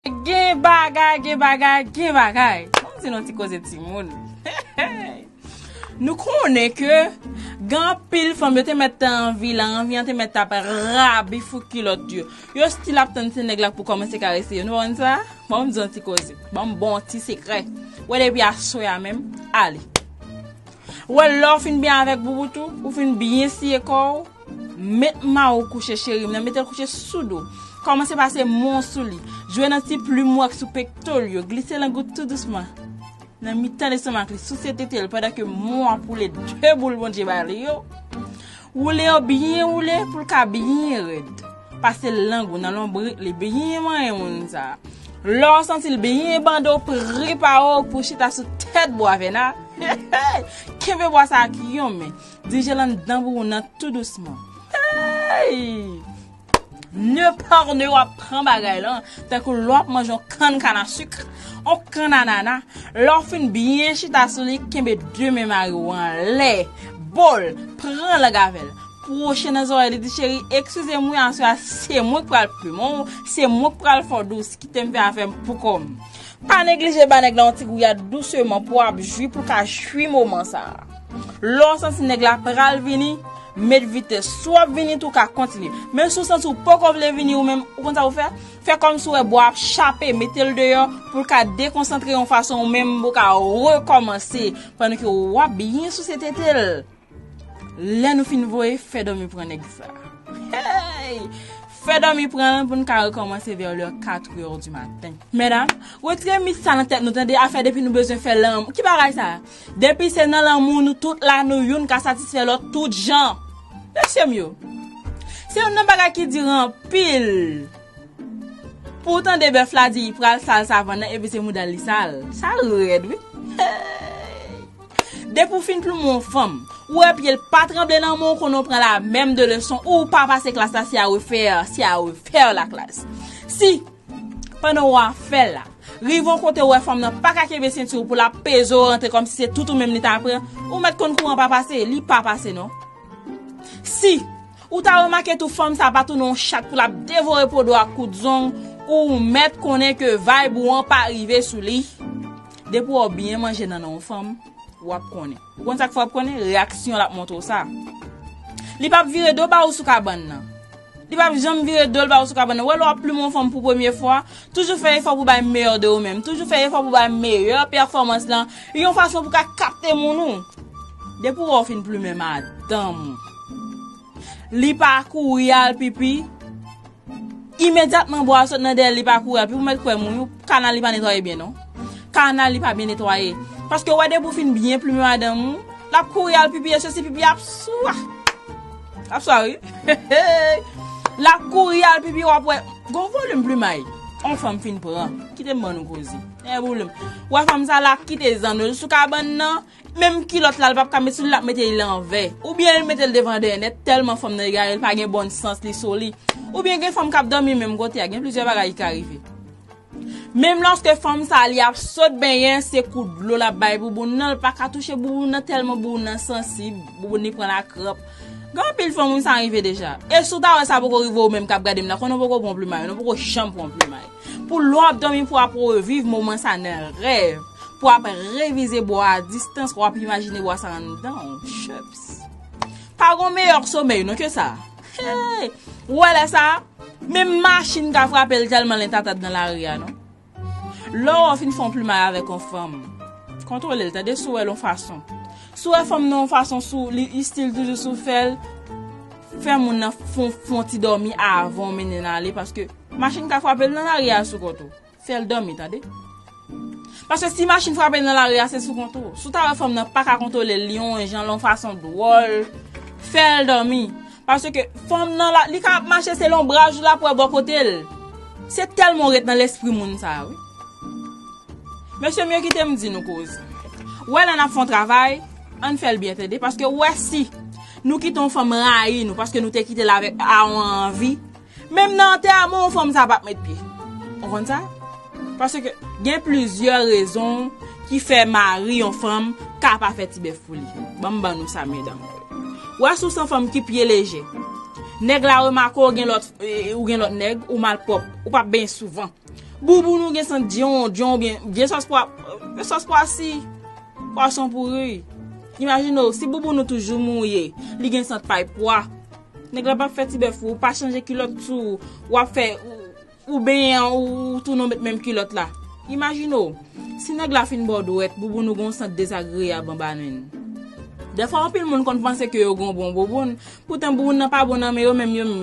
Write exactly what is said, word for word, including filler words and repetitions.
Gen bagay, gen bagay, gen bagay. Ban m di nou ti koze timoun. Nou konnen ke gen anpil fanm yo te mèt anvi la, anvi an te mèt ap rabi fou kilòt yo. Yo still ap tann se nèg la pou kòmanse karese yo. Nou konn sa? Ban m di yon ti koze. Ban m bon ti sekrè. Wè depi aswè a menm, ale. Wè lè w fin byen avèk boubou tou, ou fin byen siye kò w, met mayo w kouche cheri m nan, mete l kouche sou do. Kòmanse pase men w sou li. Jwe nan ti plim w ak sou pekto l yo, glise lang ou tou dousman nan mitan lestomak li, souse tete l pandan ke men w ap woule de boul Bondye ba li yo. Woule yo byen woule pou l ka byen rèd. Pase lang ou nan lonbrit li, byen manyen moun sa. Lè w santi l byen bande w, prepare w pou chita sou tèt bwa vèna. Kenbe bwa sa ak yon men. Dirije l anndan pou ou nan tou dousman. Hey! Nè pa nè w ap pran bagay lan, tankou lè w ap manje yon kann kannasik, yon kann anana. Lè w fin byen chita sou li, kenbe de men mari w anlè, bo l, pran lang avè l. Pwoche nan zòrèy li, di, cheri, eskize m wi, aswè a se mwen k pral plimen w, se mwen k pral fè w dous, kite m fè afè m pou kò m. Pa neglije ba nèg la yon ti gouyad douseman pou w ap jwi, pou l ka jwi moman sa a. Lè w santi nèg la pral vini, met vitès. Si w ap vini tou, w ka kontinye. Men si w santi w poko vle vini ou menm, ou konn sa w fè? Fè kòmsi w wè bwa ap chape, mete l deyò pou l ka dekonsantre yon fason ou menm pou w ka rekòmanse pandan ke w ap byen souse tete l. Lè nou fin voye, fè dòmi pran nèg sa. Hey! Fè dòmi pran l pou n ka rekòmanse vè lè kat è di maten. Medam, retire mit sa nan tèt nou, tande, afè depi nou bezwen fè lanmou. Ki bagay sa? Depi se nan lanmou nou tout la, nou youn ka satisfè lòt tout jan. Mesye m yo, se youn nan bagay ki di anpil. Pou w tande bèf la di li pral sal savann nan, epi se mouda l li sal. Sa rèd, wi. Hey! Depi w fin plimen yon fanm, ou wè pye l pa tranble nan men w, konnen w pran la menm de leson, ou pa pase klas la, se à refaire, se à refaire la classe. Si, pandan w ap fè l la, rive yon kote w wè fanm nan pa ka kenbe senti w pou l ap peze w rantre kòmsi se tout ou menm li ta pran, ou mèt konn kouran pa pase, li pa pase non. Si ou ta remake tou fanm sa pa tounen yon chat pou l ap devore po do ak kout zong, ou mèt konnen ke vibe ou an pa rive sou li. Depi w byen manje nan nan yon fanm, w ap konnen. Ou konn sa k fè w ap konnen? Reyaksyon l ap montre w sa. Li p ap vire do ba ou sou kabann nan. Li p ap janm vire do l ba ou sou kabann nan. Wè lè w ap plimen yon fanm pou premye fwa, toujou fè efò pou bay meyè de ou menm. Toujou fè efò pou bay meyè pèfòmans lan. Yon fason pou ka kapte moun ou. Depi w fin plimen madanm ou, li pa kouri al pipi. Imedyatman bwa a sot nan dèyè l, li pa kouri al pipi, ou mèt kwè moun, kanal li pa netwaye byen non. Kanal li pa byen netwaye. Paske w wè depi w fin byen plimen madanm ou, l ap kouri al pipi, e sesi pipi ap swa. Ap swa wi. L ap kouri al pipi, w ap wè gon volim plimay. On fanm fin pran. Kite m ban nou koze. E volim. W wè fanm sa l ap kite zanno l sou kabann nan. Menm kilòt la, l p ap ka met sou li, l ap mete li lanvè. Oubyen l mete l devan dèyè nèt, tèlman fanm nan egare, l pa gen bon sans li sou li. Oubyen gen fanm k ap dòmi menm kote a, gen plizyè bagay ki ka rive. Menm lòske fanm sa li ap sot benyen, se kou dlo l ap bay bouboun nan, l pa ka touche bouboun nan tèlman bouboun nan sansib, bouboun li pran lakranp. Gen anpil fanm wi sa rive deja. E si w ta wè sa poko rive ou menm k ap gade m la, konnen w poko pran plimay, non, w poko janm pran plimay. Pou lè w ap dòmi, pou w ap reviv moman sa nan rèv, pou w ap revize bò a distans, w ap imajine bò sa anndan w. Chups. Pa gon meyè somèy non ke sa. Hey! Ou wè lè sa, menm machin ka frape l tèlman l entatad nan lari a non. Lè w fin fè yon plimay avèk yon fanm, kontwole l, tande, si w wè l yon fason. Si w wè fanm nan yon fason sou li, li still toujou sou fè l, fè moun nan fon, fon ti dòmi avan w mennen l ale, paske machin ka frape l nan lari a sou kont ou. Fè l dòmi, tande. Paske si machin frape l nan lari a, se sou kont ou. Si w ta wè fanm nan pa ka kontwole l, li yon jan, l yon fason dwòl, fè l dòmi. Paske fanm nan la, li ka ap mache, se lonbraj ou l ap wè bò kote l. Se tèlman w ret nan lespri moun sa a, wi. Mesye m yo, kite m di nou koze. Wè lè n ap fè yon travay, ann fè l byen, tande. Paske wè si nou kite yon fanm rayi nou, paske nou te kite l avèk a yon anvi, menm nan antèman yon fanm sa p ap met pye. Ou konn sa? Paske gen plizyè rezon ki fè mari yon fanm ka pa fè ti bèf pou li. Ban m ban nou sa, medam. Wè si w se yon fanm ki pye leje. Nèg la remake w gen lòt, e, ou gen lòt nèg, ou malpwòp, ou p ap benyen souvan. Bouboun ou gen sant dyon, dyon oubyen vye sòs pwa, vye sòs pwa si, pwason pouri. Imajine w, si bouboun ou toujou mouye, li gen sant pay pwa. Nèg la p ap fè ti bèf ou, pa chanje kilòt sou ou, w ap fè ou, ou benyen ou, ou tounen w met menm kilòt la. Imajine w, si nèg la fin ba w dwèt, bouboun ou gon sant dezagreyab anba nen l. Dèfwa anpil moun konn panse ke yo gon bon bouboun, poutan bouboun nan pa bon nan men yo menm yo menm yo.